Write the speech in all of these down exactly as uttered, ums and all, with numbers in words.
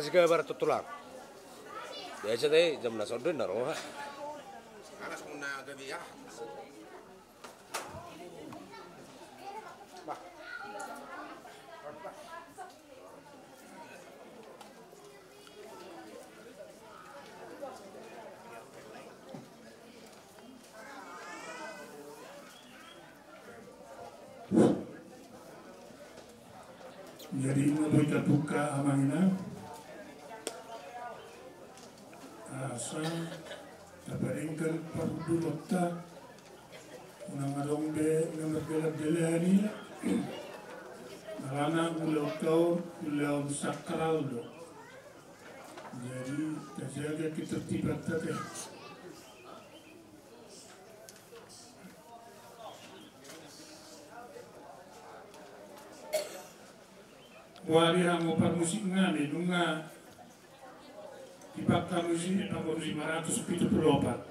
Gabar tu tulang. Biasa deh, jam na sodo na roha. Alas muna gabe ya. Jadi, nunga boi tabuka amang inang. Asa tapadenggan parhundulonta. Unang adong be na mardalan-dalan i. Alana ulaonta on ulaon sakral do. Jadi, tajaga ketertibanta te. Wali hamu parmusik nami, nunga dipakai musik, nomor lima ratus pitu puluh opat.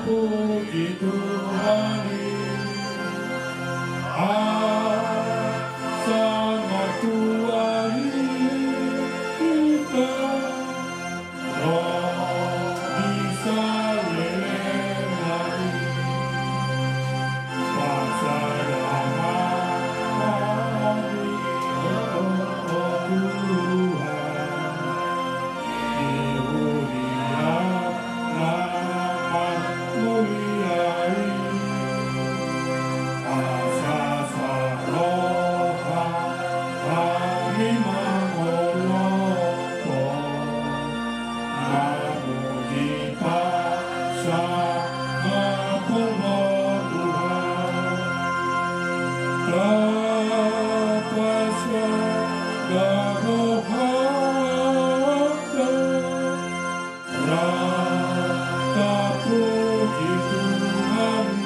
Puji Tuhan i, asa martua hita, ro di saleleng ni ari, pasada hami, o Tuhan. Di huria na marmulia i, asa saroha hami mangolophon, mamuji pasangapon Ho Tuhan. Tapasada rohanta, rap tapuji Tuhan i,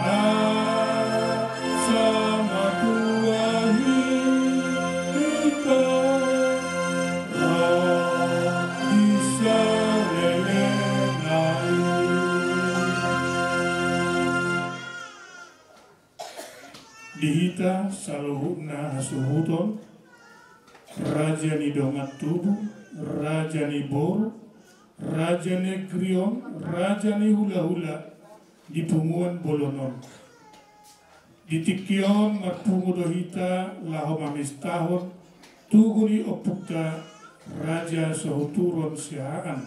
asa martua hita, ro di saleleng ni ari. Di hita saluhutna hasuhuton, raja ni dongan tubu, raja ni boru, raja ni negeri on, raja ni hulahula di punguan bolon on. Di tingki on marpungu do hita laho mamestahon tugu ni ompunta Raja Sohuturon Siahaan.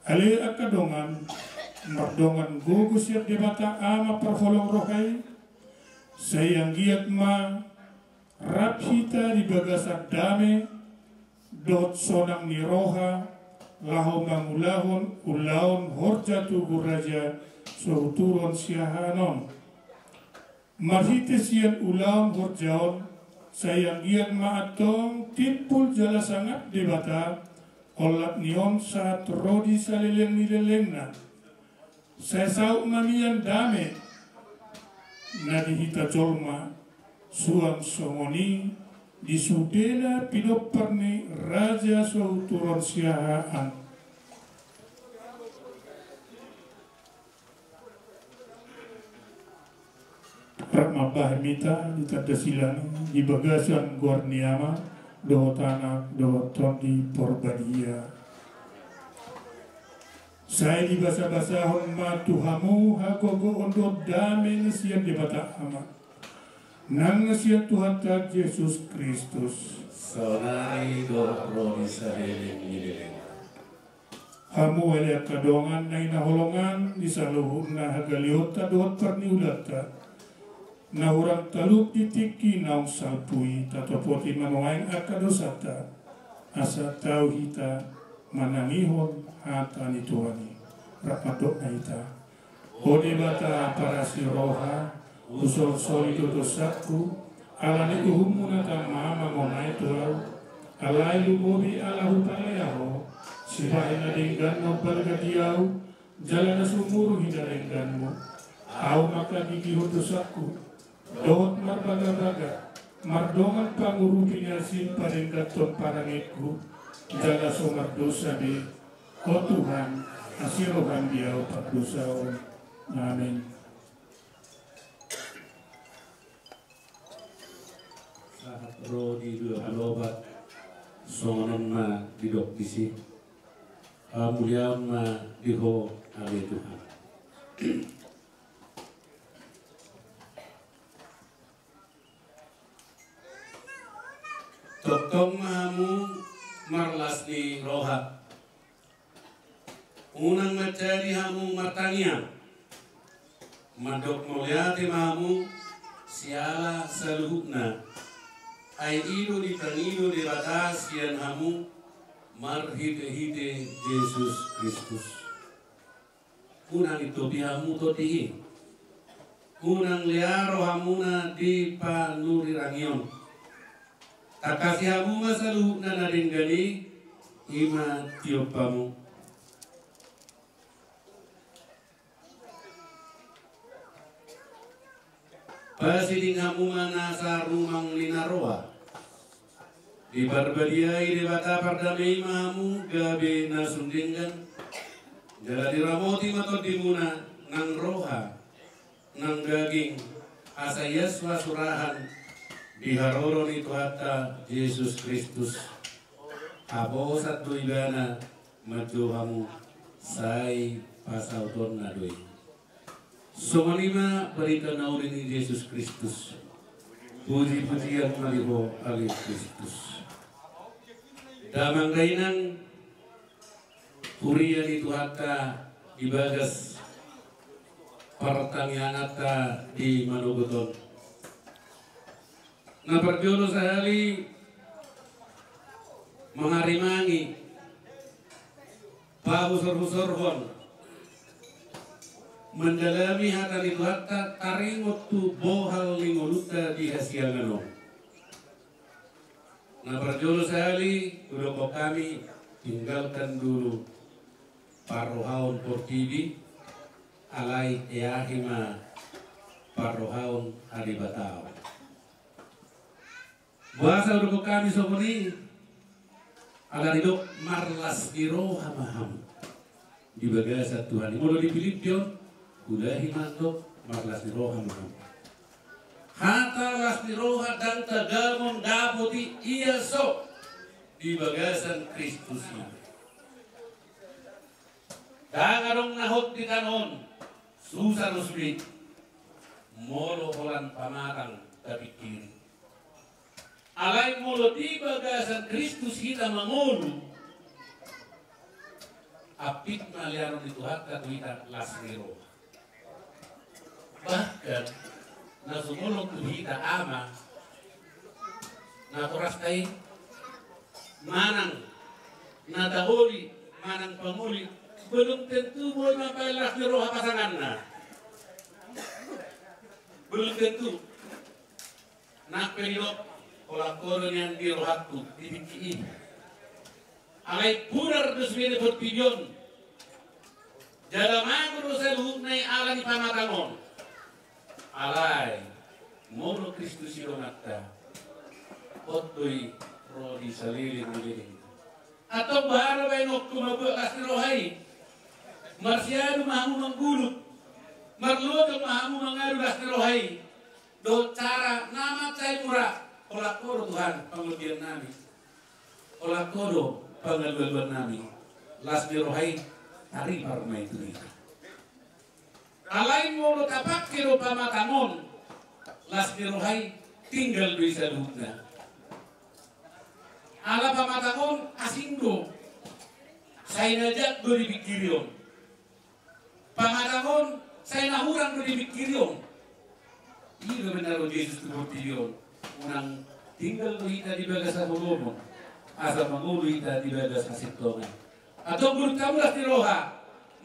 Ale angka dongan, mardongan gogo sian Debata Ama parholong roha i, sai anggiat ma rap hita di bagasan dame dohot sonang ni roha laho mangulahon ulaon horja tugu Raja Sohuturon Siahaan on. Marhite sian ulaon horja on, sai anggiat ma antong timbul jala sangap Debata, olat ni on sahat ro di saleleng ni lelengna. Sai saut ma nian dame na di hita jolma, suang songon i di sudena pinompar ni Raja Sohuturon Siahaan. Rap mambahen hita di tanda silang i di bagasan goar ni Ama dohot Anak dohot Tondi Porbadia. Sai dibasabasahon ma tu hamu hagogoon dohot dame na sian Debata Ama, nang na sian Tuhanta Jesus Kristus. Saonari dohot ro di saleleng ni lelengna. Hamu ale angka dongan na hinaholongan di saluhutna hagalionta dohot parniulanta, na hurang talup di tingki naung salpu i, tatopoti ma nuaeng angka dosanta, asa tau hita manangihon hata ni Tuhan i. Rap mandok ma hita. O Debata parasi roha, husolsoli do dosangku, ala ni uhummu na tama mangonai tu ahu, alai lumobi ala hupalea ho, sibahen na denggan na umbalga di ahu, jala na sumurung hinadengganmu. Ahu mangkagigihon dosangku, dohot marbagabaga, mardongan pangurupi na sipadengganhon parangengku, jala so mardosa be, o Tuhan, asi roham di ahu pardosaon. Amen. Sahat ro di dua pulu opat, songon on ma didok disi. Hamuliaon ma di Ho ale Tuhan. Tongtong ma hamu marlas ni roha. Unang manjadi hamu martangiang. Mandok mauliate ma hamu siala saluhutna. Ai i do ditangido Debata sian hamu marhitehite Jesus Kristus. Unang intopi hamu tondi i. Unang lea rohamuna di panurirangion. Tangkasi hamu ma saluhutna na denggan i, i ma tiop hamu. Pasiding hamu ma nasa rumang ni na roa. Diparbadiai Debata pardame i ma hamu gabe na sun denggan. Jala diramoti ma tondimuna nang roha, nang daging, asa ias ma surahan di haroro ni Tuhanta Jesus Kristus. Haposan do ibana manjou hamu sai pasautonna do i. Songon i ma barita na uli ni Jesus Kristus. Puji-pujian ma di Ho ale Kristus. Damang dainang huria ni Tuhanta di bagas partangianganta di manogot on. Na parjolo sahali mangarimangi pahusorhusorhon mandalami hata ni Tuhanta taringot tu bohal ni ngolunta di hasiangan on. Na parjolo sahali hudokhon hami tinggalkan dulu parrohaon portibi, alai eahi ma parrohaon hadebataon. Boasa hudokhon hami songon i? Ala didok marlas ni roha ma hamu di bagasan Tuhan i. Molo di Pilippi on, ulahi ma antong marlas ni roha ma hamu. Hata las ni roha ndang tagamon dapot i ia so di bagasan Kristus i. Ndang adong na hot di tano on, susa do sude, molo holan pamatang tapingkiri. Alai molo di bagasan Kristus hita mangolu, ampit ma liaron ni Tuhanta tu hita las ni roha. Bahkan na sumolong tu hita ama natorasta i, manang na taoli, manang pangoli, belum tentu boi mambahen las ni roha pasanganna. Belum tentu. Nang pe didok, holan ho do nian di rohangku di tingki i. Alai pudar do sude di portibi on. Jala mago do saluhutna i ala ni pamatang on. Alai molo Kristus i donganta, hot do i ro di saleleng ni lelengna. Antong boha do baenonku mambuat las ni roha i? Marsiadu ma hamu manggulung, marlojong ma hamu mangadu las ni roha i. Dohot cara na mansai mura, holan ho do Tuhan pangondian nami. Holan ho do pangalualuan nami. Las ni roha i taripar ma i tu hita. Alai molo tapangke do pamatang on, las ni roha i tinggal do i saluhutna. Ala pamatang on asing do, sai na jat do dipingkiri on. Pamatang on sai na hurang do dipingkiri on. I do umbahen na ro Jesus tu portibi on. Unang tinggal do hita di bagas haholomon, asa mangolu hita di bagas hasintongan. Antong, boru, tamulas ni roha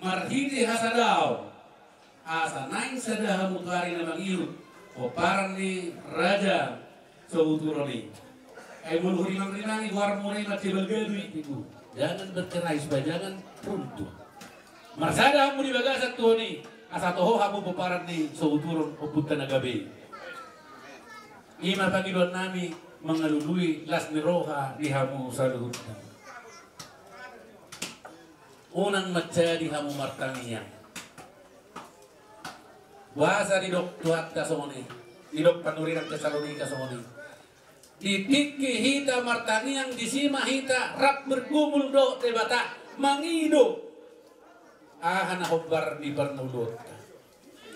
marhite hasadaon, asa naeng sada hamu tu ari na mangihut pomparan ni Raja Sauturon i. Ai molo hurimangrimangi goarmuna i, mansai balga do i, Ibu. Jangan bercerai supaya jangan runtuh. Marsada hamu di bagasan Tuhan i, asa toho hamu pomparan ni Sauturon, ompunta na gabe i. I ma pangidoan nami mangalului las ni roha di hamu saluhutna. Unang manjadi hamu martangiang. Boasa didok Tuhanta songon i, didok panurirang Tesalonika songon i? Di tingki hita martangiang, disi ma hita rap bergumul dohot Debata, mangido aha na hombar di parngoluonta.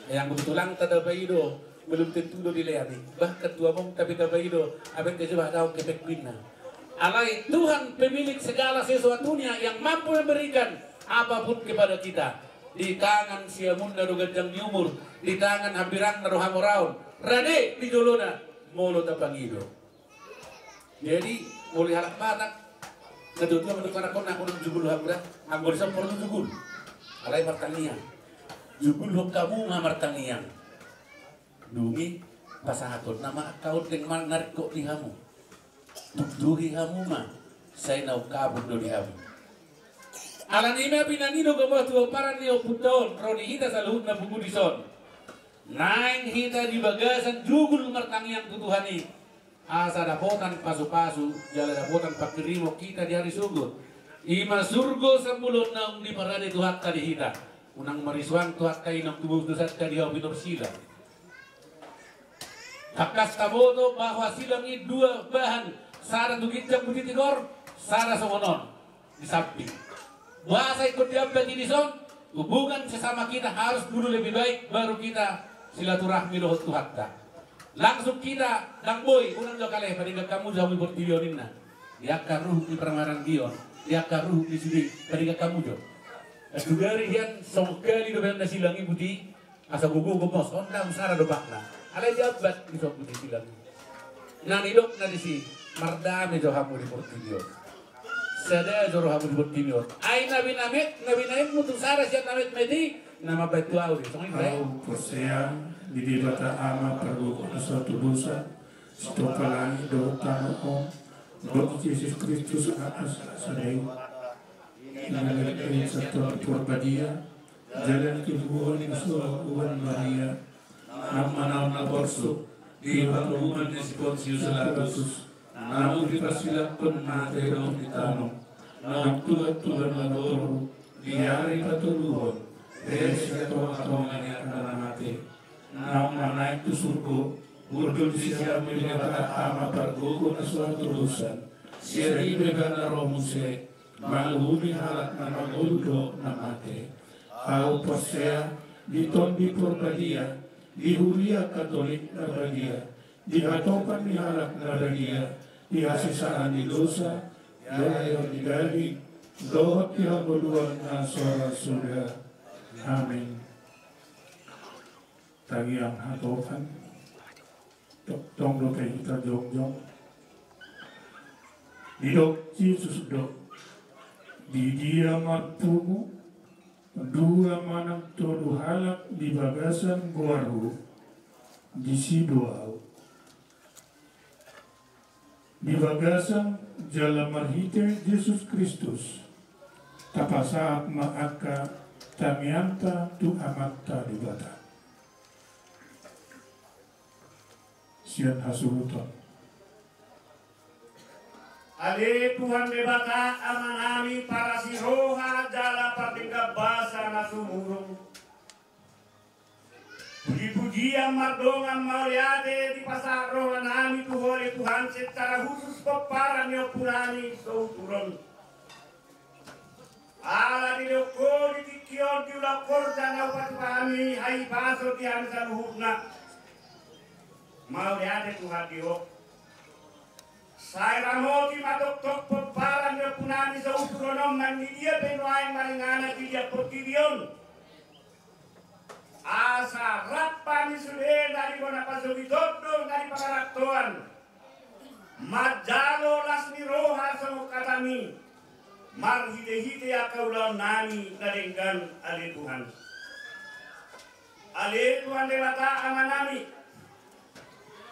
Yang betulan ta tapaido, belum tentu do dileani. Bahkan tu amongta pe tapaido, ampe nga jebah daong kepek binna. Alai Tuhan pemilik segala sesuatunya yang mampu memberikan apapun kepada kita. Di tangan siamunna do ganjang ni umur, di tangan hambirangna do hamoraon, rade di jolona molo tapangido. Jadi, molo di halak Batak, na tuatua mandok, anak on, anak on, jugul hamu da, anggo dison porlu jugul. Alai martangiang. Jugulhon hamu ma martangiang. Dung i pasahatonna ma angka ondeng na ringkot di hamu. Tuktuhi hamu ma, sai na ungkapon do di hamu. Alani i ma pinangido gomos tu pomparan ni ompunta on, ro di hita saluhutna pungu dison. Naeng hita di bagasan jugul martangiang tu Tuhan i. Asa dapotan pasupasu, jala dapotan panghirimon hita di ari sogot. I ma surgo sambulo naung diparade Tuhanta di hita. Unang marisuang Tuhanta i naung tubu dosanta di hau pinarsilang. Tangkas taboto bahwa silang i dua bahan, sada tu ginjang buti tigor, sada songon on di samping. Boasa ingkon diambat i dison? Hubungan sesama kita harus dulu lebih baik, baru kita silaturahmi dohot Tuhanta. Langsung kita, ndang boi, unang jalo ale, padenggan hamu jo hamu di portibi on, ninna. Di angka ruhut ni parmaranggi on, di angka ruhut ni sude i, padenggan hamu jo. Sugari hian songon hali do bahen na silang i buti, asa gogo gomos, on ndang sada do pakna. Alai diambat dison buti silang i. Na nidokna disi, mardame jo hamu di portibi on. Sada jo rohamu di portibi on. Ai na binahen, na binahenmu tung sada sian na metmet i, na mambahen tu ahu do i. Songon i, Bro. Ahu porsea di Debata Ama pargogo na so hatodosan, sitopa langit dohot tano on, dohot Jesus Kristus Anakna sada i, na dilehon sian Tondi Porbadia, jala ditubuhon ni so huan Maria, naung manaon na porsuk di hatoguan ni si Pontius Pilatus, naung diparsilangkon mate dohot ditanom, naung tubu tu banua toru, di ari patoluhon, ro sian tongatonga ni angka na mate, naung manaek tu surgo, hundul di siamun ni Debata Ama pargogo na so hatodosan, sian i do ibana ro muse, manguhumi halak na mangolu dohot na mate. Ahu porsea di Tondi Porbadia, di huria Katolik na badia, di hatopan ni halak na badia, di hasesaan ni dosa, di haradeon ni daging, dohot di hangoluan na so ra suda. Amin. Tangiang hatopan. Tongtong dope hita jongjong. Didok Jesus do, di dia marpungu dua manang tolu halak di bagasan goarhu, disi do ahu. Di bagasan jala marhite Jesus Kristus, tapasahat ma angka tangiangta tu Amanta Debata. Sian hasuhuton. Ale Tuhan Debata, Amanami parasi roha jala pardenggan basa na sumurung. Pujipujian mardongan mauliate dipasahat rohanami tu Ho ale Tuhan, secara khusus pomparan ni ompunami Sauturon. Ala dilehon Ho di tingki on di ulaon horja na hupatupa hami hahipason di hami saluhutna. Mauliate Tuhan di Ho. Sai ramoti ma tongtong pomparan ni ompunami so uturon on, nang di dia pe nuaeng maringanan di dia portibi on. Asa rap hami sude na di bona pasogi tondong na di pangarantoan manjalo las ni roha songon hatami marhitehite angka ulaonnami na denggan, ale Tuhan. Ale Tuhan Debata Amanami,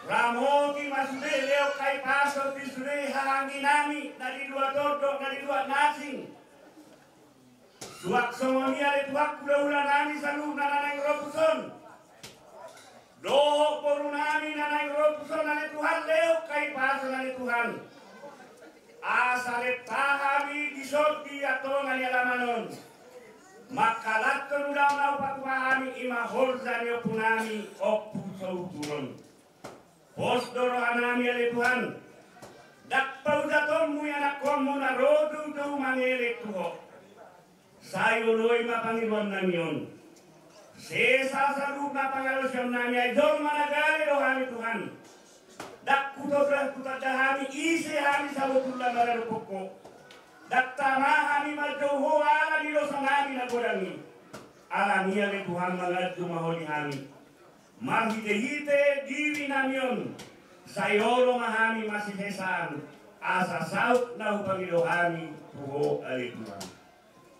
ramoti ma sude lehon hahipason di sude hahaangginami na di luat tondok na di luat na asing. Suang songon i ale Tuhan hulahulanami saluhutna na naeng ro tuson. Dohot borunami na naeng ro tuson ale Tuhan, lehon hahipason ale Tuhan. Asa rap hami dison di tongatonga ni alaman on mangkalanhon ulaon na hupatupa hami, i ma horja ni ompunami Ompu so uturon. Pos do rohanami ale Tuhan. Ndang paujatonmu ianakkonmu na ro doudou mangelek tu Ho. Sai oloi ma pangidoannami on. Sesa saluhutna pangalaosionnami, ai jolma na gale do hami Tuhan. Ndang hutanda hami ise hami sabotulna maradophon Ho. Ndang tama hami manjou Ho ala ni dosanami na godang i. Alani i ale Tuhan manganju ma Ho di hami. Marhitehite dirinami on, sai olo ma hami masisesaan, asa saut na hupangido hami tu Ho ale Tuhan.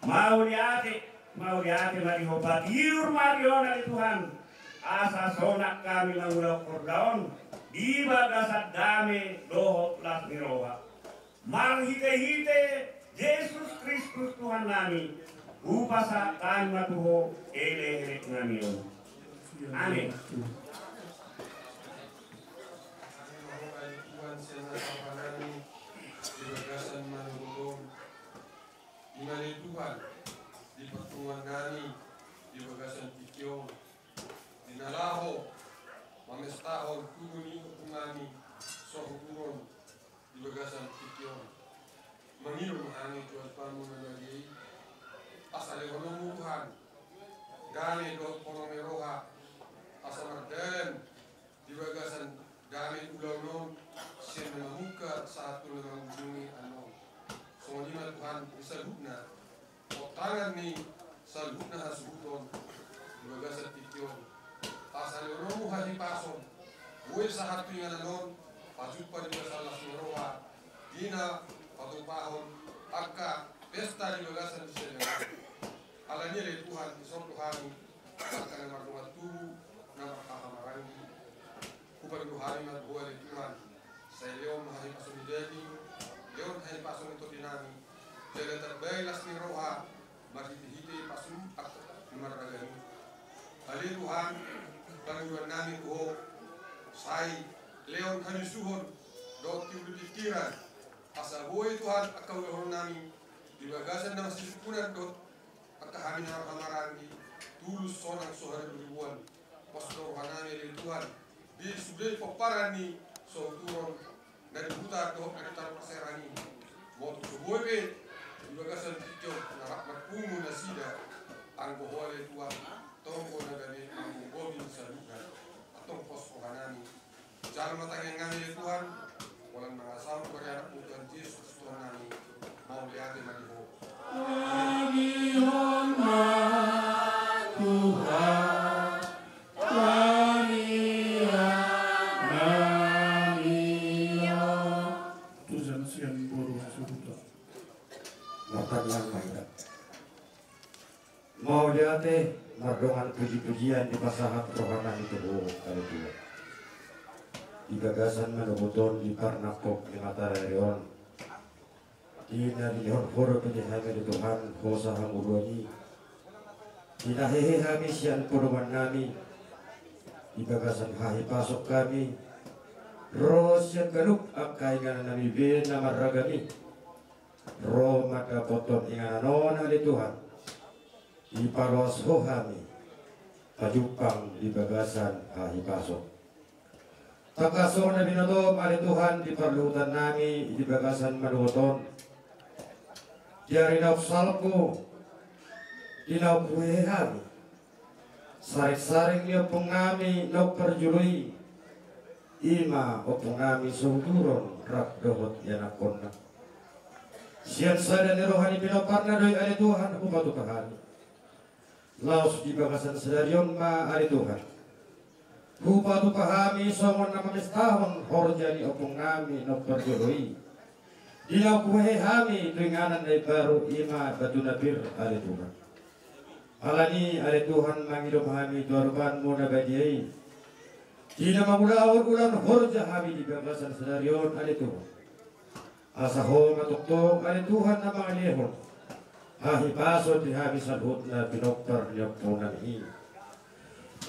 Mauliate, mauliate ma di Ho, patiur ma ari on ale Tuhan, asa sonang hami mangulahon horja on di bagasan dame dohot las ni roha. Marhitehite Jesus Kristus Tuhannami, hupasahat hami ma tu Ho elekeleknami on. Amen. Tuhan sian na rohanami di bagasan manogot on, i ma ale Tuhan di parpunguannami di bagasan tingki on, di na laho mamestahon tugu ni ompungnami so uturon di bagasan tingki on. Mangido ma hami tu adopanmu na badia i, asa lehononmu Tuhan dame dohot holong ni roha, asa mardalan di bagasan dame ulaon on, sian na mamungka sahat tu na mangujungi annon. Songon i ma Tuhan di saluhutna, ontangan ni saluhutna hasuhuton di bagasan tingki on. Asa lehononmu hahipason, boi sahat tu inganan on, pajumpang di bagasan las ni roha, di na patupahon angka pesta di bagasan di sadari on. Alani i ale Tuhan, dison do hami angka na mardongan tubu, na marhahamaranggi. Hupangido hami ma tu Ho ale Tuhan, sai lehon ma hahipason ni daging, lehon hahipason ni tondinami, jala tambai las ni roha marhitehite pasum angka na marragam i. Ale Tuhan, pangidoannami tu Ho, sai lehon halisuhon dohot tiur ni pingkiran, asa boi Tuhan angka ulaonnami di bagasan na masisungkunan dohot angka hami na marhahamaranggi, tulus sonang so hariburibuan. Pos do rohanami ale Tuhan di sude pomparan ni so uturon na di huta dohot na di tano parserahan i. Molo so boi pe di bagasan tingki on na rap marpungu nasida, anggo Ho ale Tuhan, tonggo na gabe manggomgomi saluhutna. Antong pos rohanami. Jalo ma tangiangnami ale Tuhan, holan mangasahon tu ari anakmu Tuhan Jesus Tuhannami. Mauliate ma di Ho. Tangiangnami on. Tusan sian boru hasuhuton. Martangiang ma hita. Mauliate, mardongan pujipujian dipasahat rohanami tu Ho ale Tuhan. Di bagasan manogot on di parnangkok ni mataniari on, di na dilehon Ho dope di hami ale Tuhan hosa hamuruan i, di na hehe hami sian podoman nami, di bagasan hahipason hami ro sian ganup angka inganan nami be na marragam i. Ro mandapothon inganan on ale Tuhan, dipaloas Ho hami pajumpang di bagasan hahipason. Tangkas on na binoto ale Tuhan di parluhutan nami di bagasan manogot on, Di ari naung salpu, di naung huhehe hami, saringsaring ni ompung nami naung parjolo i, i ma ompung nami Sauturon rap dohot ianakhonna. Sian sada ni roha ni pinomparna do i ale Tuhan hupatupa hami. Laos di bagasan sadari on ma ale Tuhan, hupatupa hami songon na mamestahon horja ni ompung nami naung parjolo i, di naung huhehe hami tu inganan na imbaru i ma Batu na Pir ale Tuhan. Alani i ale Tuhan mangido ma hami tu adopanmu na badia i, di na mangulahon ulaon horja hami di bagasan sadari on ale Tuhan. Asa Ho ma tongtong ale Tuhan na mangalehon hahipason di hami saluhutna pinompar ni ompung nami i.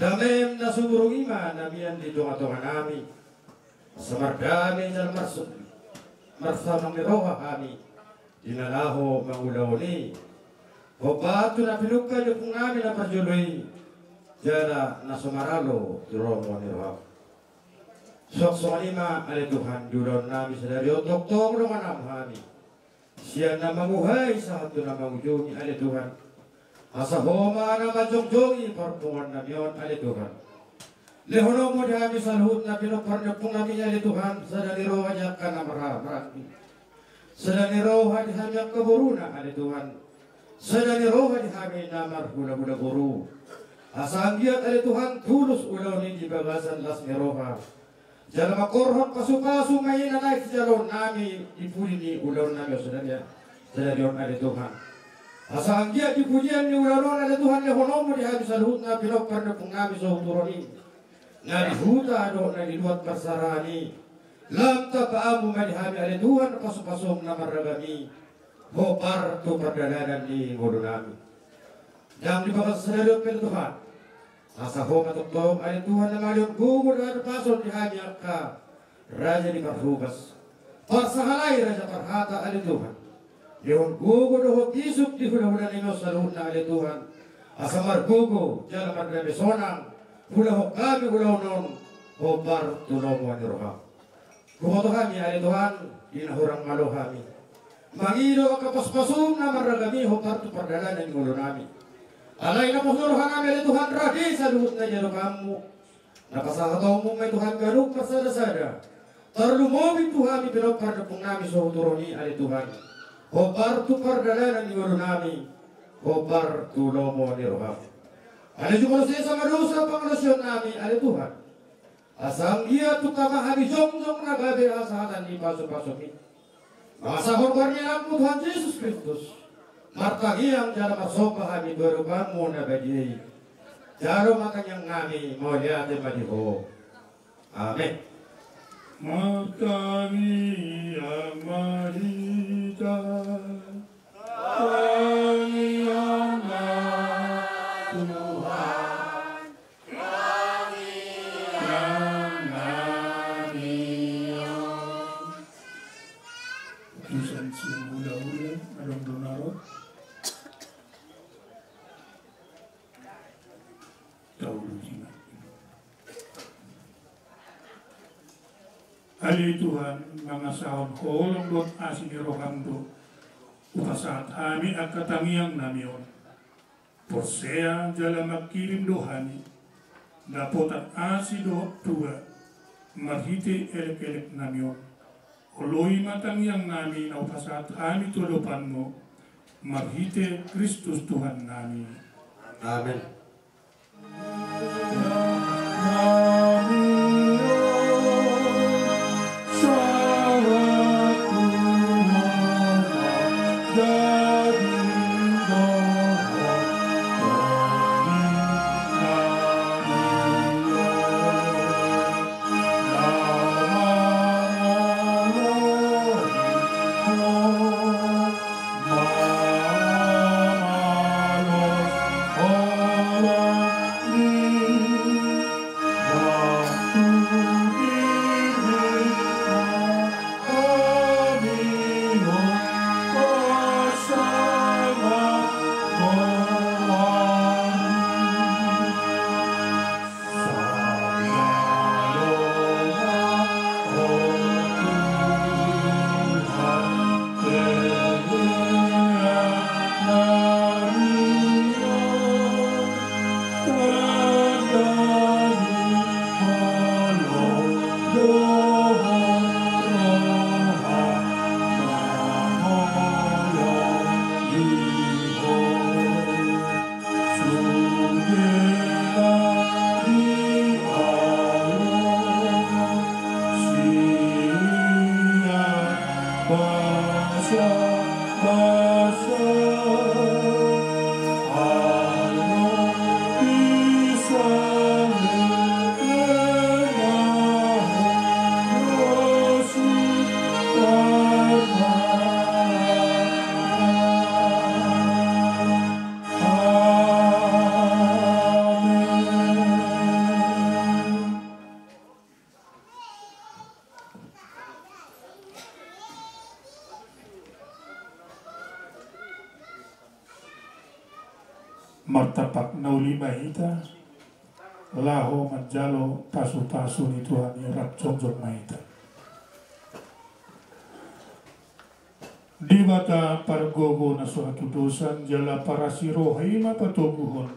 Damem na sumurung i ma na mian di tongatonga nami. Asa mardame jala marsu-, marsaonang ni roha hami di na laho mangulahon i. Hombar tu na pinungka ni ompung nami na parjolo i, jala na so maralo tu lomo ni roham. Suang songon i ma ale Tuhan di ulaon nami sadari on tongtong donganan hami, sian na mamuhai sahat tu na mangujungi ale Tuhan. Asa Ho ma na manjongjongi parpunguan nami on ale Tuhan. Lehononmu di hami saluhutna pinompar ni ompung nami i ale Tuhan, sada ni roha di angka na marhahamaranggi, sada ni roha di hami angka boruna ale Tuhan, sada ni roha di hami na marhulahula boru. Asa anggiat ale Tuhan tulus ulaon i di bagasan las ni roha, jala mangkorhon pasupasu ma i na naeng sijaloon nami di pudi ni ulaon nami on sadari, sadari on ale Tuhan. Asa anggiat di pudian ni ulaon on ale Tuhan lehononmu di hami saluhutna pinompar ni ompung nami Sauturon i, na di huta dohot na di luat parserahan i. Lam tampaanmu ma di hami ale Tuhan pasupasum na marragam i, hombar tu pardalanan ni ngolu nami. Ndang di bagasan sadari on pe ale Tuhan, asa Ho ma tongtong ale Tuhan na mangalehon gogo dohot hahipason di hami angka raja ni parhobas, parsahalai raja parhata ale Tuhan. Lehon gogo dohot isuk di hulahula nami on saluhutna ale Tuhan, asa margogo jala mardame sonang hulahon hami ulaon on, hombar tu lomo ni roham. Huboto hami ale Tuhan, di na hurang malo hami mangido angka pasupasum na marragam i hombar tu pardalanan ni ngolu nami. Alai na pos do roha nami ale Tuhan, rade saluhutna di adopanmu. Na pasahatonmu ma i tu hami ganup marsadasada. Tarlumobi tu hami pinompar ni ompung nami Sauturon i ale Tuhan, hombar tu pardalanan ni ngolu nami, hombar tu lomo ni roham. Alai jumolo sesa ma dosa pangalaosion nami ale Tuhan. Asa anggiat tung tama hami jongjong na gabe hasahatan ni pasupasum i. Mangasahon goar ni Anakmu Tuhan Jesus Kristus, martangiang jala marsomba hami tu adopanmu na badia i. Jalo ma tangiang nami, mauliate ma di Ho. Amen. Martangiang ma hita. Tangiang ma Tuhan. Utusan sian hulahula, adong do na ro? Tauluti ma. Ale Tuhan, mangasahon holong dohot asi ni roham do hupasahat hami angka tangiang nami on. Porsea jala mangkirim do hami dapotan asi dohot tua marhite elekelek nami on. Oloi ma tangiang nami na hupasahat hami tu adopanmu, marhite Kristus Tuhan nami. Amen. Martoppak na uli ma hita laho manjalo pasupasu ni Tuhan i, rap jongjong ma hita. Debata pargogo na so hatudosan jala parasi roha i ma patoguhon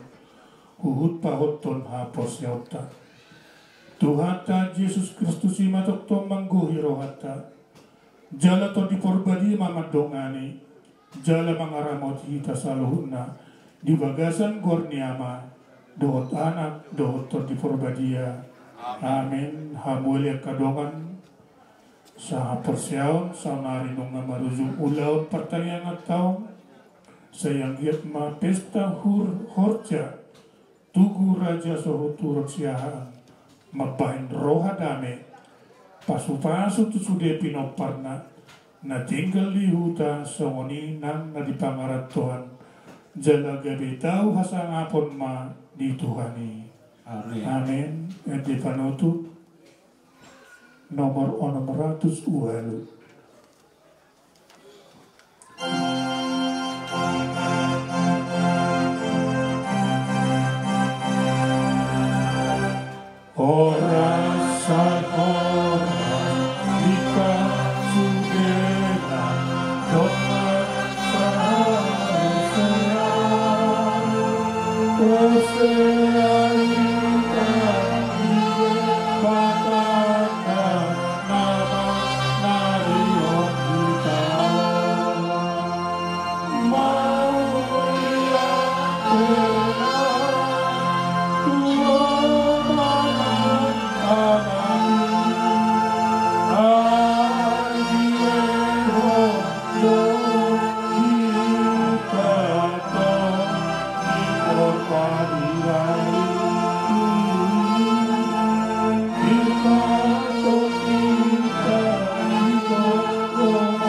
huhut pahotton haporseaonta. Tuhanta Jesus Kristus i ma tongtong manggohi rohanta, jala Tondi Porbadia ma mandongani jala mangaramoti hita saluhutna di bagasan goar ni Ama dohot Anak dohot Tondi Porbadia. Amen. Hamu ale angka dongan sahaporseaon, saonari nunga marujung ulaon partangianganta on, sai anggiat ma pesta hur horja Tugu Raja Sohor Turun Siahaan mambahen roha dame, pasupasu tu sude pinomparna na tinggal di huta, songon i nang na di pangarantoan, jala gabe tau hasangapon ma di Tuhan i. Amen. Amen. Ende panutup nomor onom ratus ualu. Horas, horas, di hita sudena, dongan sahaporseaon. Porsea hita di Debata, na mangarihon hita. Mauliate ma tu Ama, Anak i, ai dilehon do hita tong di porpadian i. Hita tong hita di tongtongna.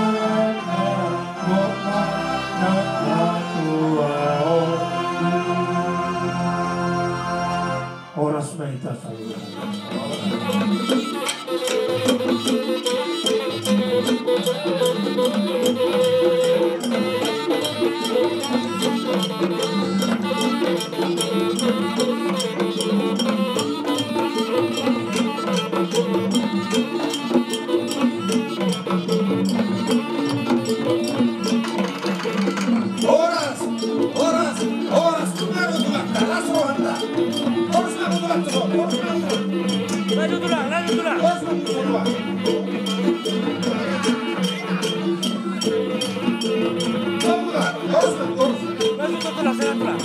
Horas ma hita saluhutna. Horas, horas, horas, tu Tuhan, tu Tuhan, las rohanta. Horas, tu Tuhan, tu Tuhan, horas, tu Tuhan. Lanjut, Tulang, lanjut, Tulang. Horas, tu Tuhan. Lanjut, Tulang, lanjut, Tulang.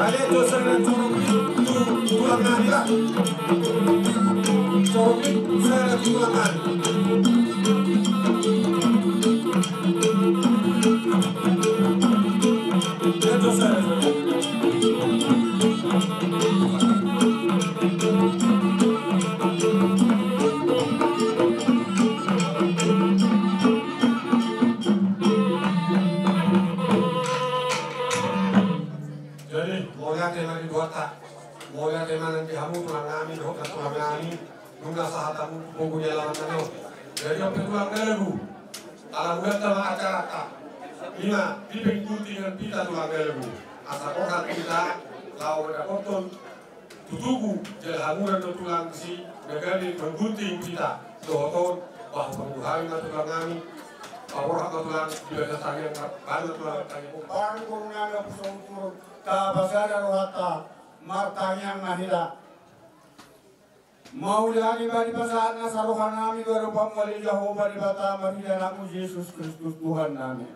Ale, tu, tu, tu, tulang nami, lah. Sorry, saya lagi ulangan. Jadi, mauliate ma di Tuhanta. Mauliate ma nang di hamu tulang nami dohot nang tulang nami, nunga sahat hamu tu pogu ni alaman nami on. Jadi on pe tulang nami, ala mudanta ma acaranta. Ima, dipengguntingan hita tulang nami. Asa roha hita laho mandapothon tutubu, jala hamu do tulang disi na gabe manggunting hita. Dohot on, bah, pangguhami ma tulang nami. Paborhat ma tulang di bagasan tangiang, bahen ma tulang tangiang. Parguru nami, Ompu Sohor Turun, tapasada rohanta, martangiang ma hita. Mauliate ma di pasahat nasa roha nami gabe pamuali Jahowa Debata marhite Anakmu Jesus Kristus Tuhan nami.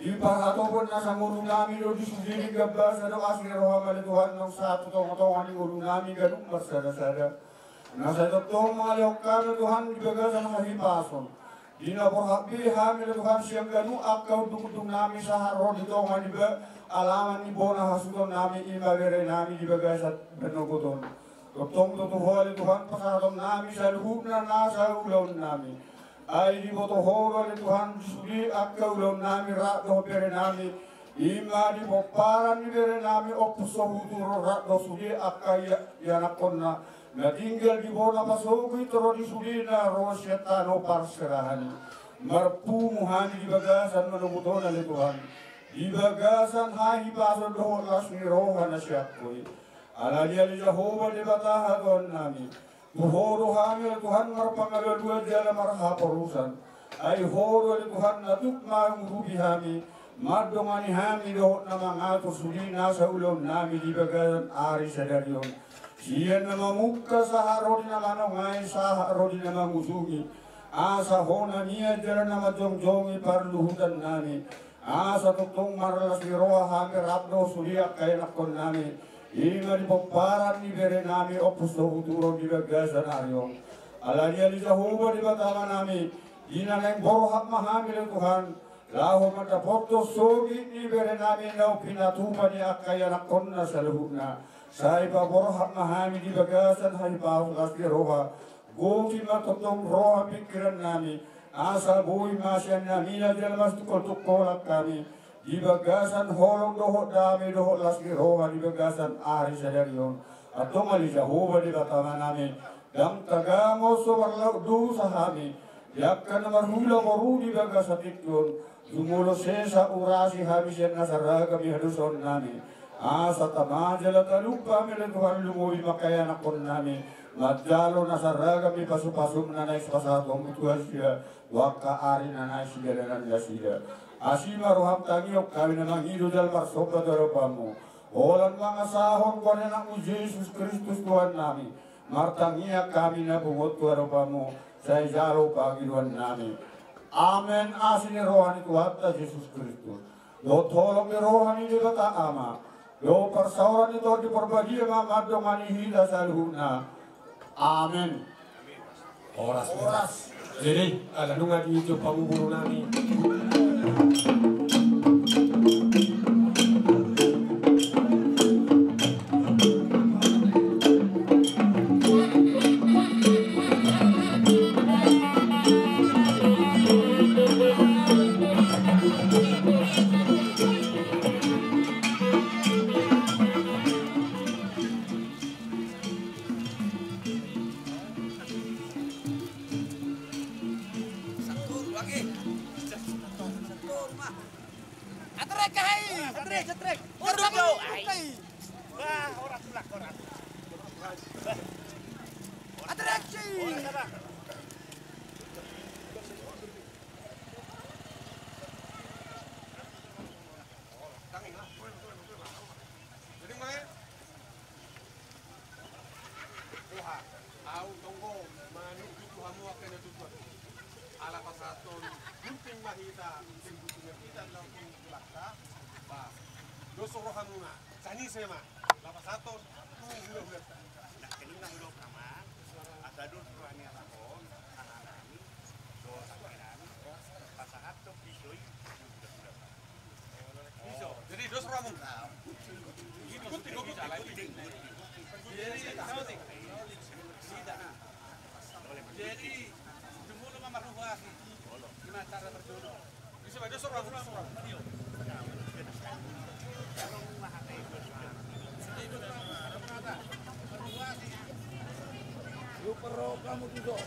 Di parhatopon nasa ngolu nami do di sude, di gambasa do asi ni roham ale Tuhan, naung sahat tu tongatonga ni ngolu nami ganup marsada-sada. Na sai tongtong mangalehon hami Tuhan di bagasan hahipason. Di na borhat be hami ale Tuhan sian ganup angka undungundung nami sahat ro di tonga ni ba-, alaman ni bona hasuhuton nami, ima bere nami di bagasan panogot on. Tongtong do tu Ho ale Tuhan pasahaton nami saluhutna nasa ulaon nami. Ai diboto Ho do ale Tuhan di sude angka ulaon nami rap dohot bere nami. I ma di pomparan ni berenami Ompu Sohuturo rap do sude angka ia-, ianakhonna na tinggal di bona pasogit ro di sude na ro sian tano parserahan i. Marpungu hami di bagasan manogot on ale Tuhan, di bagasan hahipason dohot las ni roha na sian Ho i. Alani ale Jahowa Debata hatuaonnami, tu Ho do hami ale Tuhan marpangalualuan jala marhaporusan. Ai Ho do ale Tuhan na tuk mangurupi hami, mandongani hami dohot na mangatur sude nasa ulaonnami di bagasan ari sadari on. Sian na mamungka sahat ro di na manongai sahat ro di na mangujungi. Asa Ho na mian jala na manjongjongi parluhutannami. Asa tongtong marlas ni roha hami rap dohot sude angka ianakhonnami. I ma di pomparan ni berenami Ompu Sohuturo di bagasan ari on. Alani ale Jahowa Debata Amanami, di na naeng borhat ma hami ale Tuhan, laho mandapothon sogit ni berenami naung pinatupa ni angka ianakhonna saluhutna. Sai paborhat ma hami di bagasan hahipason las ni roha. Goti ma tongtong roha pingkirannami, asa boi ma sian na mian jala masitungkoltungkolan hami di bagasan holong dohot dame dohot las ni roha di bagasan ari sadari on. Antong ale Jahowa Debata Amanami, ndang tagamon so marlaok dosa hami di angka na marhula boru di bagasan tingki on. Jumolo sesa urasi hami sian nasa ragam ni hadosaonnami. Asa tama jala talup hami ale Tuhan lumobi ma angka ianakhonnami manjalo nasa ragam ni pasupasum na naeng pasahatonmu tu nasida tu angka ari na naeng sidalanannasida. Asi ma roham tangihon hami na mangido jala marsomba tu adopanmu. Holan mangasahon goar ni anakmu Jesus Kristus Tuhannami. Martangiang hami na pungu on tu adopanmu, sai jalo pangidoannami. Amen. Asi ni roha ni Tuhanta Jesus Kristus dohot holong ni roha ni Debata Ama dohot parsaoran ni Tondi Parbadia ma mandongani hita saluhutna. Amen. Horas. Horas. Jadi ala nunga dijou panguburunami. Atrek, hai. Atrek, atrek. Unduk, jo. Wah, ora tulak, ora. Atrek, ci. Jadi, Mai. Tuhan, au tonggo manunggu tu hamu angka na tutup. Ala pasahaton gunting ma hita, gunting gunting hita dalam gunting lakta. Ba, dos rohamuna, sani sema, ala pasahaton tu hulahulanta. Nah, kening na hulahulanta ma, asa dos rohani alahon, anak-anak ni, dos rohani, pasahaton pisoi. Jadi dos rohamu. Ikuti, ikuti, ikuti. Jadi, jadi, jumolo ma marruhuasi. Ima cara berjodoh. Bisa baca dos rohamu, dos rohamu. Iyo. Super roh kamu tuh, Dok.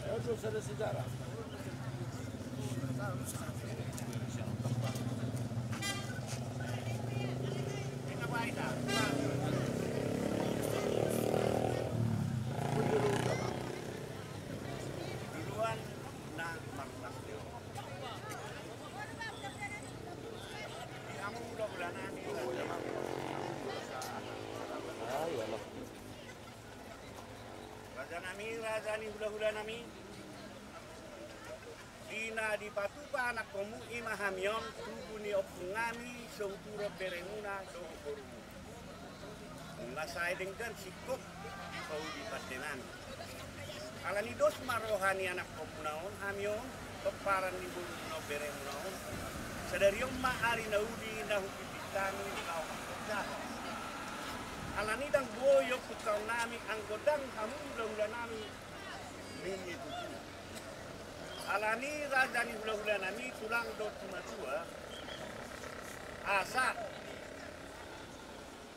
Ayo, terus ada sejarah. Rajanami, raja ni hulahulanami, di na dipatupa anakkonmu i ma hami on, tubu ni ompungami, Sohuturo beremuna, dohot borumu. Nunga sai denggan singkop, pauli pandenami. Alani dos ma roha ni anakkonmuna on, hami on, pomparan ni borumuna on, beremuna on. Sadari on ma ari na uli na hupipit hami laho marhorja. Alani ndang boi ompung taonnami, anggo ndang hamu hulahulanami. Nini tutu. Alani raja ni hulahulanami, tulang dohot simatua. Asa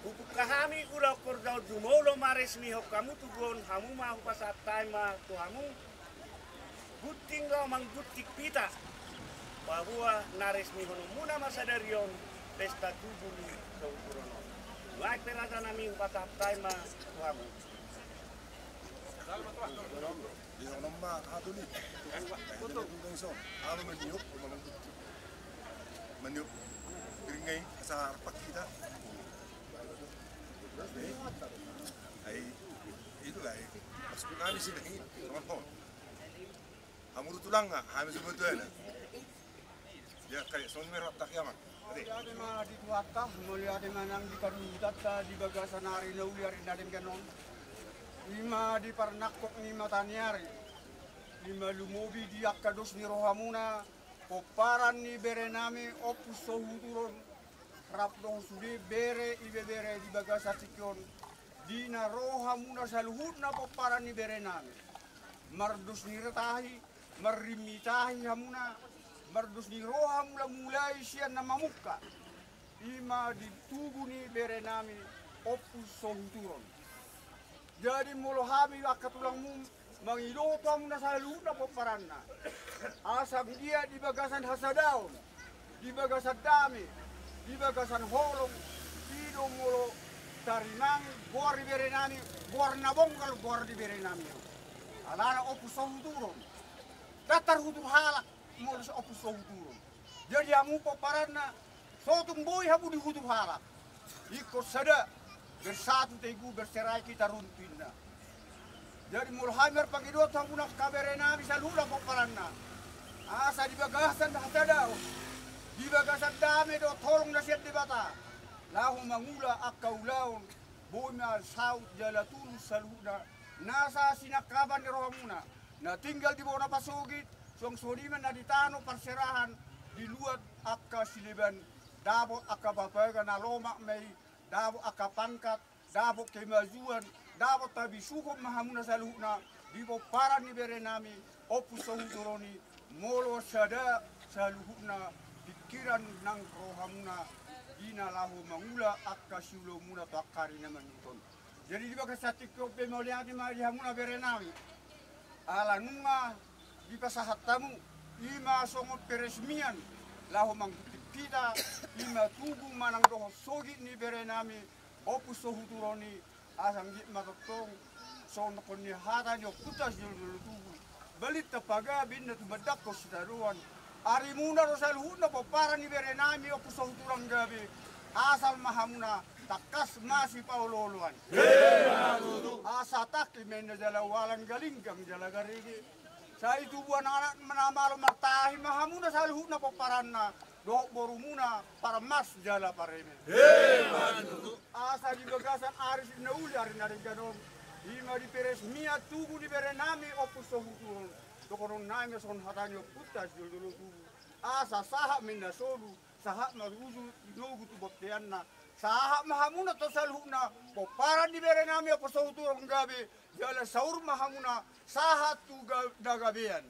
hupungka hami ulaon horjaon jumolo maresmihon hamu tubu on, hamu ma hupasahat hami ma tu hamu gunting laho manggunting pita, paboa na resmihononmuna ma sadari on pesta tubu ni sohuturu on. Nuaeng pe raja nami hupasahat hami ma tu hamu. Di on ma hatu ni. Ayo, maniop, maniop. Piringai asa arpak hita. Ai, itu lah, ai. Maksud kami sih, ini, teman-teman. Hamu do tulang nga, hami subutuana. Ya, kayak songon merah tak ya, Mak. Ade. Mauliate ma di Tuhanta, mauliate ma nang di parluhutanta di bagasan ari na uli ari na denggan on. I ma di parnangkok ni mataniari. I ma lumobi di angka dos ni rohamuna, pomparan ni berenami Ompu Sohuturu on, rap dohot sude bere ibebere di bagasan tingki on, di na ro hamuna saluhutna pomparan ni berenami. Mardos ni tahi, marrimmi tahi hamuna, mardos ni roha mula-mulai sian na mamungka. I ma di tubu ni berenami Ompu Sohuturu on. Jadi molo hami angka tulangmu mangido tu hamuna saluhutna pomparanna, asa anggiat di bagasan hasadaon, di bagasan dame, di bagasan holong, i do molo tarimangi goar ni berenami, goar na bonggal goar ni berenami. Alana Ompu Sohuturu on. Ndang tarhutur halak molo so Ompu Sohuturu on. Jadi hamu pomparanna, so tung boi hamu dihutur halak. Ingkon sada, bersatu teguh bercerai kita runtuinna. Jadi molo hami marpangidoan tu hamuna angka berenami saluhutna pomparanna, asa di bagasan hasadaon, di bagasan dame dohot holong na sian Debata, laho mangula angka ulaon, boi ma saut jala tulus saluhutna nasa sinangkapan ni rohamuna, na tinggal di bona pasogit, suang songon i ma na di tano parserahan, di luat angka sileban, dapot angka papaga na lomak ma i, dapot angka pangkat, dapot kemajuan, dapot habisuhon ma hamuna saluhutna, di pomparan ni berenami Ompu Sohuturu on i, molo sada saluhutna pingkiran nang rohamuna, di na laho mangula angka siulaonmuna tu angka ari na mangihut on. Jadi di bagasan tingki on pe mauliate ma di hamuna berenami. Ala nunga dipasahat hamu, i ma songon peresmian, laho manggunting pita, i ma tubu manang dohot sogit ni berenami Ompu Sohuturu on i, asa anggiat ma tongtong songon dohonon ni hata ni ompunta sijolojolo tubu. Balintang pagabe inna tumandangkon sitadoan. Arimuna do saluhutna pomparan ni berenami Ompu Sohuturu on gabe, asal ma hamuna tangkas masipaolooloan. Asa tangki ma inna jala ualan, galinggang jala garege. Sai tubu anak-anak na malo martahi ma hamuna saluhutna pomparanna, dohot borumuna parmas jala pareme. Asa di bagasan ari na uli ari na denggan on, i ma di peresmian tugu ni berenami Ompu Sohuturu on, dohononnami ma songon hata ni ompunta sijolojolo tubu. Asa sahat ma inna solu, sahat ma uju, nogu tu bonteanna, sahat ma hamuna tong saluhutna pomparan ni berenami Ompu Sohuturu on gabe, jala saur ma hamuna sahat tu ga-, na gabean.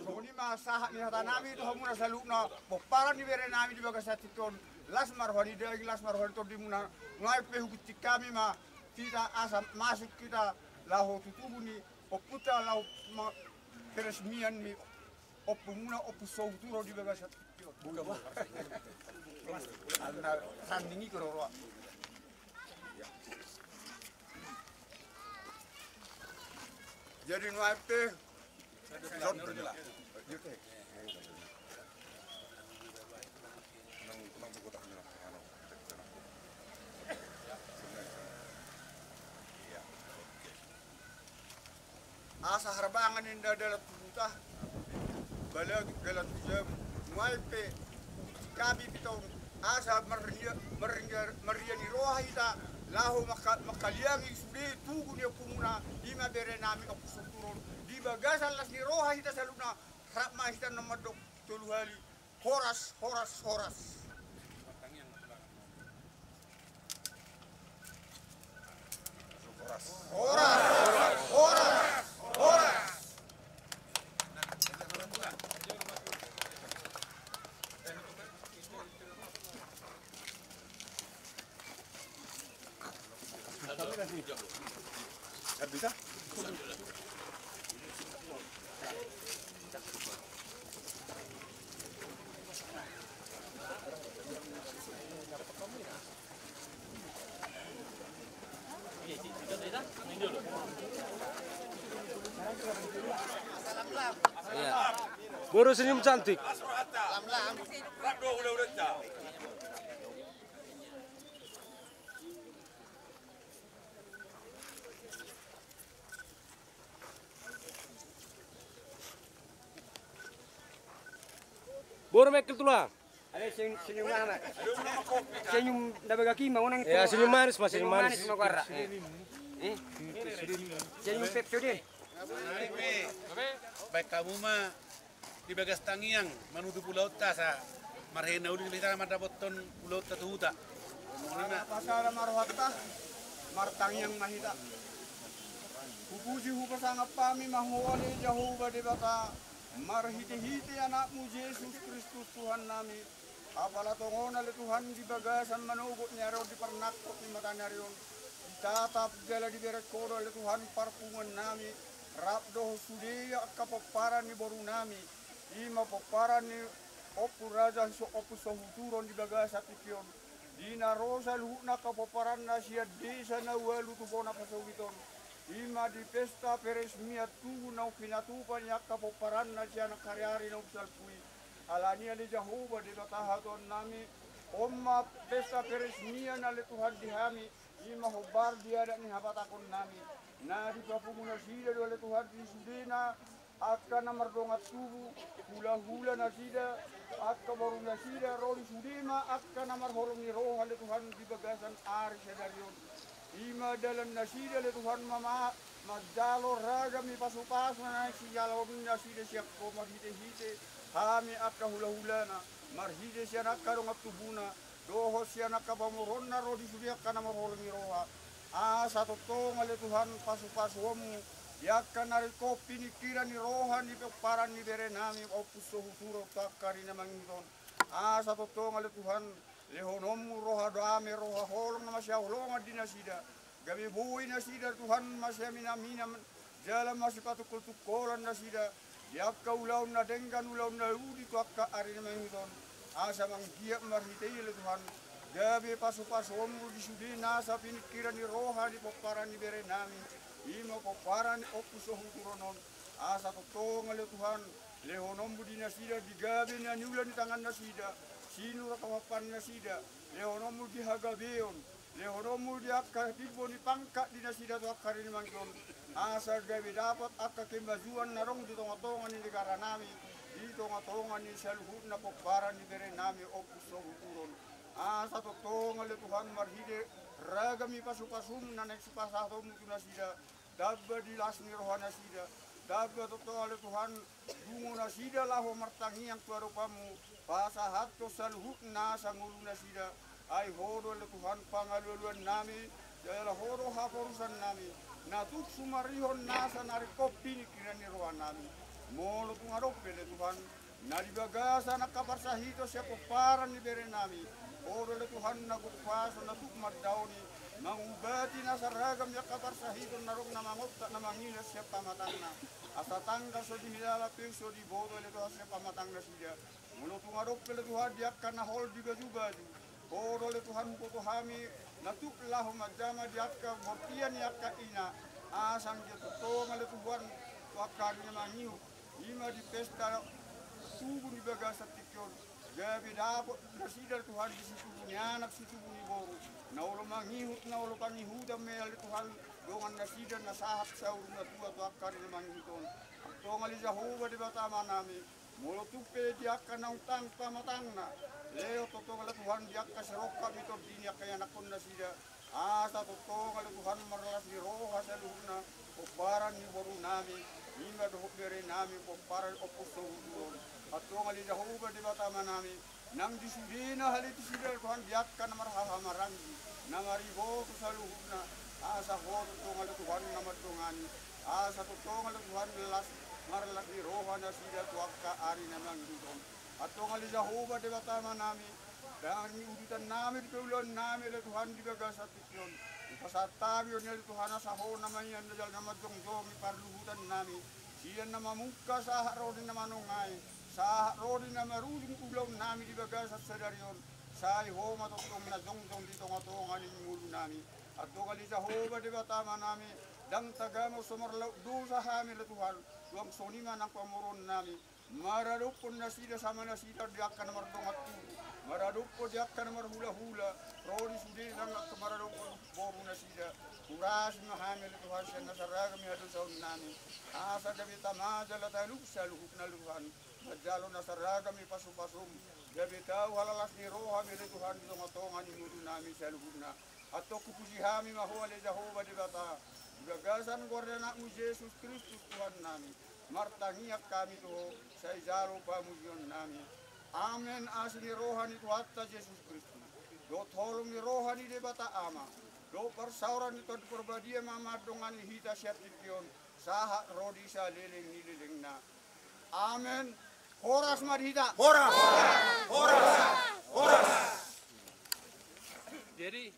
Songon i ma sahat ni hatanami tu hamuna saluhutna pomparan ni berenami di bagasan tingki on, las ma roha ni daging, las ma roha ni tondimuna. Nuaeng pe hugunting hami ma hita asa masuk hita laho tu tugu ni ompunta laho ma-, peresmian ni ompumuna Ompu Sohuturu on di bagasan tingki on. Alana running i koro roa. Jadi nuaeng pe. Asa harbangan inna dalan tu huta, balatuk dalan tu jabu. Nuaeng pe, hami pita on, asa marria-, marria-, marria ni roha hita, laho mangka-, mangkaliangi sude tugu ni ompumuna, i ma berenami Ompu Sohuturu on, di bagasan las ni roha hita saluhutna, rap ma hita na mandok tolu hali. Horas, horas, horas. Horas, horas, horas, horas. Boru senyum cantik. Boru mekkel tulang. Senyum, senyum manis ma, senyum manis. Senyum Pepsodent. Baen hamu ma di bagas tangiang manutup ulaonta asa marhite na uli hita mandapothon ulaonta tu huta. Pasada ma rohanta, martangiang ma hita. Hupuji hupasangap hami ma Ho ale Jahowa Debata, marhitehite Anakmu Jesus Kristus Tuhannami. Apala tongon ale Tuhan di bagasan manogot ni ari on, di parnangkok ni mataniari on, ditatap jala dibereng Ho do ale Tuhan parpunguannami, rap dohot sude angka pomparan ni borunami, i ma pomparan ni Ompu Raja Ompu Sohuturu on di bagasan tingki on. Di na ro saluhutna angka pomparanna sian desa na ualu tu bona pasogit on, i ma di pesta peresmian tugu naung pinatupa ni angka pomparanna sian angka ariari naung salpu i. Alani i ale Jahowa Debata hatuaonnami, on ma pesta peresmian ale Tuhan di hami, i ma hombar di adat ni habatahonnami. Na dipapungu nasida do ale Tuhan di sudena angka na mardongan tubu, hulahula nasida, angka boru nasida, ro di sude ma angka na marholong ni roha ale Tuhan di bagasan ari sadari on. I ma dalan nasida ale Tuhan ma, ma manjalo ragam ni pasupasu na naeng sijalo nasida sian Ho marhitehite hami angka hulahulana, marhite sian angka dongan tubuna, dohot sian angka pamoruonna ro di sude angka na marholong ni roha. Asa tongtong ale Tuhan pasupasuonmu di angka na ringkot piningkiran ni roha ni pomparan ni berenami Ompu Sohuturu tu angka ari na mangihut on. Asa tongtong ale Tuhan lehononmu roha dame, roha holong na masihaholongan di nasida, gabe boi nasida Tuhan masiaminaminan jala masipatungkoltungkolan nasida di angka ulaon na denggan, ulaon na uli tu angka ari na mangihut on. Asa manggiat marhite i ale Tuhan gabe pasupasuonmu di sude nasa piningkiran ni roha ni pomparan ni berenami, i ma pomparan ni Ompu Sohuturu on. Asa tongtong ale Tuhan lehononmu di nasida di gabe na niula ni tangan nasida, sinur asa mampan nasida, lehononmu di hagabeon, lehononmu di angka timbo ni pangkat di nasida tu angka ari na mangihut on, asa gabe dapot angka kemajuan na adong di tongatonga ni negaranami, di tongatonga ni saluhutna pomparan ni berenami Ompu Sohuturu on. Asa tongtong ale Tuhan marhite ragam ni pasupasum na naeng sipasahatonmu tu nasida, tamba di las ni roha nasida, tamba tongtong ale Tuhan dungo nasida laho martangiang tu adopanmu, pasahathon saluhut nasa ngolu nasida. Ai Ho do ale Tuhan pangalualuannami, jala Ho do haporusannami, na tuk sumarihon nasa na ringkot piningkiran ni rohanami. Molo tung adong pe ale Tuhan na di bagasan angka parsahiton sian pomparan ni berenami, Ho do ale Tuhan na gok pasu na tuk mandaoni, mangubati nasa ragam ni angka parsahiton na adong na mangontak na mangilas sian pamatangna. Asa tangkas so dihilala pe so diboto ale Tuhan sian pamatang nasida. Molo tung adong pe ale Tuhan di angka na hol di bajubaju, Ho do ale Tuhan huboto hami na tuk laho manjama di angka bortian ni angka ina, asa anggiat tongtong ale Tuhan tu angka ari na mangihut, i ma di pesta tubu ni bagasan tingki on, gabe dapot nasida Tuhan di situbu ni anak situbu ni boru, na olo mangihut na olo pangihutan ma i ale Tuhan dongan nasida na sahat saur matua tu angka ari na mangihut on. Tongtong ale Jahowa Debata Amanami, molo tung pe di angka naung tang pamatangna, lehon tongtong ale Tuhan di angka sirongkap ni tondi ni angka ianakhon nasida, asa tongtong ale Tuhan marlas ni roha saluhutna pomparan ni borunami, i ma dohot berenami pomparan Ompu Sohuturu on. Antong ale Jahowa Debata Amanami, nang di sudena halitisida ale Tuhan di angka na marhahamaranggi, na mariboto saluhutna, asa Ho tongtong ale Tuhan na mandongani, asa tongtong ale Tuhan las marlas ni roha nasida tu angka ari na mangihut on. Antong ale Jahowa Debata Amanami, nang di udutannami dohot ulaonnami ale Tuhan di bagasan tingki on, di Pasahat hami on ale Tuhan, asa Ho na mangian na jala na manjongjongi parluhutan nami, sian na mamungka sahat ro di na manongai, sahat ro di na marujung ulaon nami di bagasan sadari on. Sai Ho ma tongtong na jongjong di tongatonga ni ngolu nami. Antong ale Jahowa Debata Ama nami, ndang tagamon so marlaok dosa hami ale Tuhan, suang songon i ma nang pamoruon nami. Maradophon nasida sama nasida di angka na mardongan tubu, maradophon di angka na marhulahula, ro di sude nang angka maradophon boru nasida. Hurasi ma hami ale Tuhan sian na saraga ni hadosaon nami, asa gabe tama jala taluk saluhutna ale Tuhan, manjalo na saraga ni pasupasom. Gabe tau halalas ni roha nami ale Tuhan di tongatonga ni ngolu nami saluhutna. Antong hupuji hami ma Ho ale Jahowa Debata, di bagasan goar ni Anakmu Jesus Kristus Tuhan nami. Martangiang hami tu Ho, sai jalo pamujion nami. Amen. Asi ni roha ni Tuhanta Jesus Kristus, dohot holong ni roha ni Debata Ama, dohot parsaoran ni Tondi Parbadia ma mandongani hita sian tingki on, sahat ro di saleleng ni lelengna. Amen. Horas ma di hita. Horas. Horas. Horas. Jadi